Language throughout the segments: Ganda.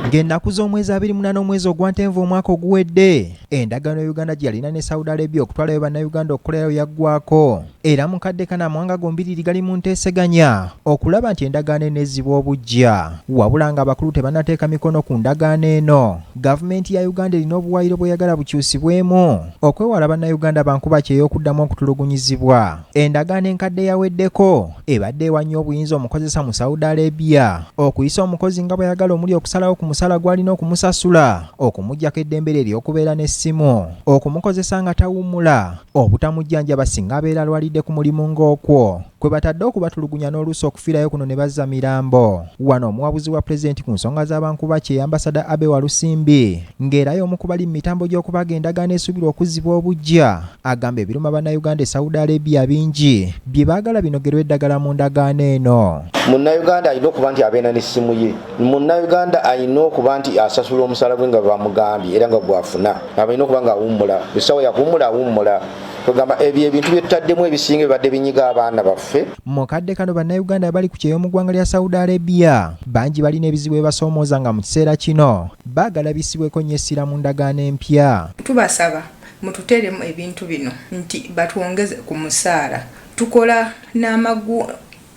Ng'ennaku z'omwezi 28 omwezi ogwa Ntenvu omwaka oguwedde, endagaano ya Uganda gye yalina ne Saudi Arabia okutwalayo Bannayuganda okukolerayo yaggwako, era mu kadde kano amawanga gombiriri gali mu nteeseganya okulaba nti endagaano eno ezzibwa obuggya. Wabula ng'abakulu tebannateeka mikono ku ndagaano eno, gavumenti ya Uganda erina obuwaayiro bw'eyagala bukyusibwemu okwewala Bannayuganda bankuba kyeyo okuddamu okutulugunyizibwa. Endagaano enkadde yaweddeko ebadde ewa nnyo obuyinza omukozesa mu Saudi Arabia okuyisa omukozi nga bw'ayagala, omuli okusalawo ku musala gw'alina okumusasula, okumuggyako eddembe lye ery'okubeera n'essimu, okumukozesa nga tawummula, obutamujjanjaba singa abeera alwalidde ku mulimu, ng'okwo kwe batadde okubatulugunya n'oluusi okufiirayo kuno ne bazza mirambo. Wano omuwabuzi wa pulezidenti ku nsonga z'abankuba kye, Ambasada Abe Walusimbi, ng'era y'omu ku bali mu mitambo gy'okubaga endagaano esuubirwa okuzzibwa obuggya, agamba ebiruma Bannayuganda e Saudi Arabia bingi bye baagala binogerwa eddagala mu ndagaano eno. Munnayuganda alina okuba nti abeera n'essimu ye. Munnayuganda alina okuba nti asasula omusala gwe nga bamugambye era nga gwafuna. Alina okuba nga awummula essaawa yakuwummula, awummula. Kwegamba ebyo ebintu byetutaddemu ebisinga bibadde binyiga abaana baffe. Mu kadde kano Bannayuganda abali ku kyeyo mu ggwanga lya Saudi Arabia bangi balina ebizibu ebibasoomooza, nga mu kiseera kino baagala bissibweko nnyo essira mu ndagaano empya. Tubasaba mututeeremu ebintu bino nti batwongeze ku musaala. Tukola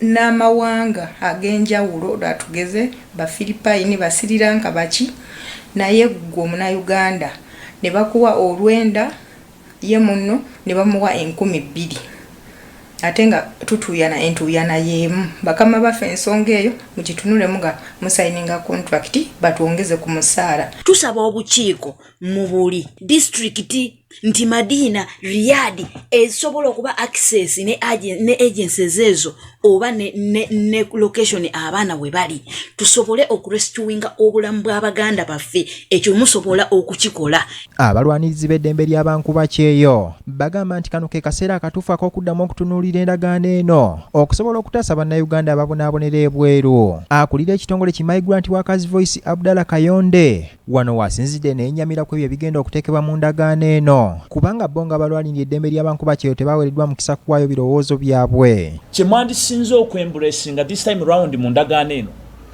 n'amawanga ag'enjawulo, lwatugeze Bafiripayini, Basiriranka, baki, naye ggwe Omunayuganda ne bakuwa olwenda, ye munno ne bamuwa 2000, ate nga tutuuyana entuuyana y'emu. Bakama baffe, ensonga eyo mugitunulemu nga musayininga contract, batwongeze ku musaala. Tusaba obukiiko mu buli disitulikiti nti Madiina, Riyadi esobola okuba access ne agencies ezo oba ne location abaana we bali, tusobole okurescuinga obulamu bw'abaganda baffe. Ekyo musobola okukikola. Abalwanirizi b'eddembe ly'abankuba kyeyo bagamba nti kano ke kaseera akatuufu ak'okuddamu okutunuulira endagaano eno okusobola okutaasa Bannayuganda ababonaabonera ebweru. Akulira ekitongole ki Migrant Workers Voice, Abdallah Kayonde, wano waasinzidde neyennyamira ku ebyo ebigenda okuteekebwa mu ndagaano eno, kubanga bo nga balwanirira eddembe ly'abankuba kyeyo tebaweereddwa mukisa kuwaayo birowoozo byabwe. Kye mwandisinze okwembracinga this time round mu ndagaano eno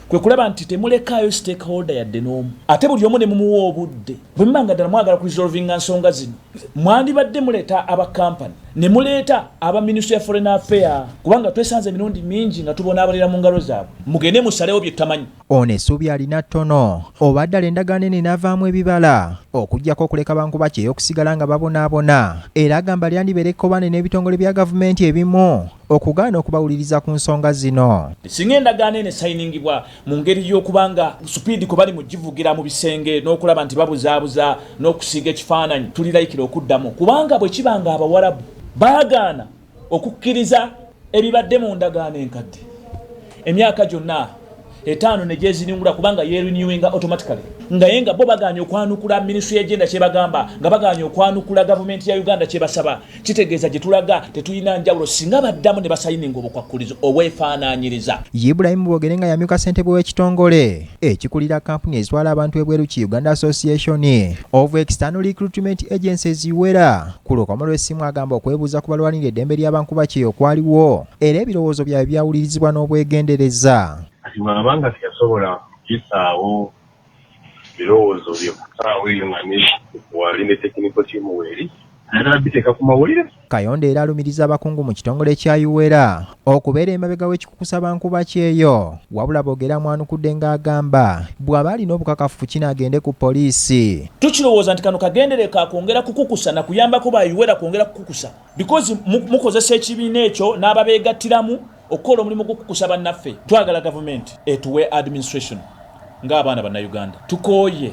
kwe kulaba nti temulekaayo stakeholder yadde n'omu, ate buli omu ne mumuwa obudde. Bwe muba nga ddala mwagala kuresolvinga nsonga zino, mwandibadde muleeta aba kampani ne muleeta aba Ministry ya Foreign Affair, kubanga twesanze emirundi mingi nga tubonaabalira mu ngalo zaabwe. Mugende musalewo bye tutamanyi. Ono essuubi alina ttono oba ddala endagaano eno enaavaamu ebibala, okuggyako okuleka bankuba kyeyo okusigala nga babonaabona. Era agamba lyandibeera ekkobaane n'ebitongole bya gavumenti ebimu okugaana okubawuliriza ku nsonga zino. Singa endagaano eno esayiningibwa mu ngeri y'okuba nga speed kwe bali mu givugira mu bisenge n'okulaba nti babuzaabuza n'okusiiga ekifaananyi, tulirayikira okuddamu, kubanga bwe kiba nga Abawarabu baagaana okukkiriza ebibadde mu ndagaano enkadde emyaka gyonna 5 ne gyeziringula, kubanga yerenewinga automatically, nga ye nga bo bagaanye okwanukula ministry y'agenda kyebagamba, nga bagaanye okwanukula gavumenti ya Uganda kyebasaba, kitegeeza gye tulaga tetulina njawulo singa baddamu ne basayininga obukwakkulizo obwefaanaanyiriza. Ibulayimu Bogere, nga yamyuka ssentebe w'ekitongole ekikulira kampuni ezitwala abantu ebweru ki Uganda Association of External Recruitment Agencies, UERA, ku lukomo lw'essimu agamba okwebuuza ku balwanira eddembe ly'abankuba kyeyo kwaliwo, era ebirowoozo byabwe byawulirizibwa n'obwegendereza. Kati bw'abanga teyasobola kugisaawo birowoozo bye ku ssaawa eyo nga ne wali ne technical team weeri, ayagala biteeka ku mawulire. Kayonde era alumiriza abakungu mu kitongole kya UERA okubeera emabega w'ekikukusa bankuba kyeyo, wabula boogera amwanukudde ng'agamba bw'aba alina obukakafu ku kino agende ku poliisi. Tukirowooza nti kano kagendere ka kwongera kukukusa na kuyambako ba UERA kwongera kukukusa, because mukozesa ekibiina ekyo n'ababeegattiramu okukola omulimu gw'okukukusa bannaffe. Twagala gavumenti etuwe administration ng'abaana Bannayuganda. Tukooye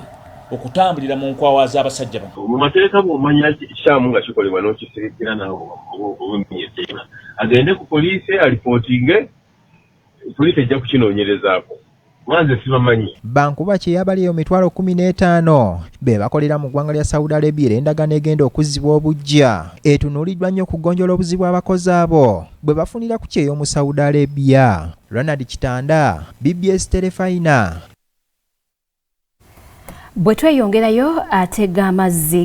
okutambulira mu nkwawa z'abasajja bano. Mu mateeka, bw'omanya kikyamu nga kikolebwa n'okisirikira, naawe obumenya etteeka. Agende ku poliisi alipootinge, poliisi ejja kukinoonyerezaako. Mwanze sibamanyi. Bankuba kyeyo abali eyo 15,000 be bakolera mu ggwanga lya Saudi Arabia, era endagaano egenda okuzzibwa obuggya etunuuliddwa nnyo okugonjoola obuzibu abakozi abo bwe bafunira ku kyeyo mu Saudi Arabia. Ronald Kitanda, BBS Terefayina. Bwe tweyongerayo, atega amazzi.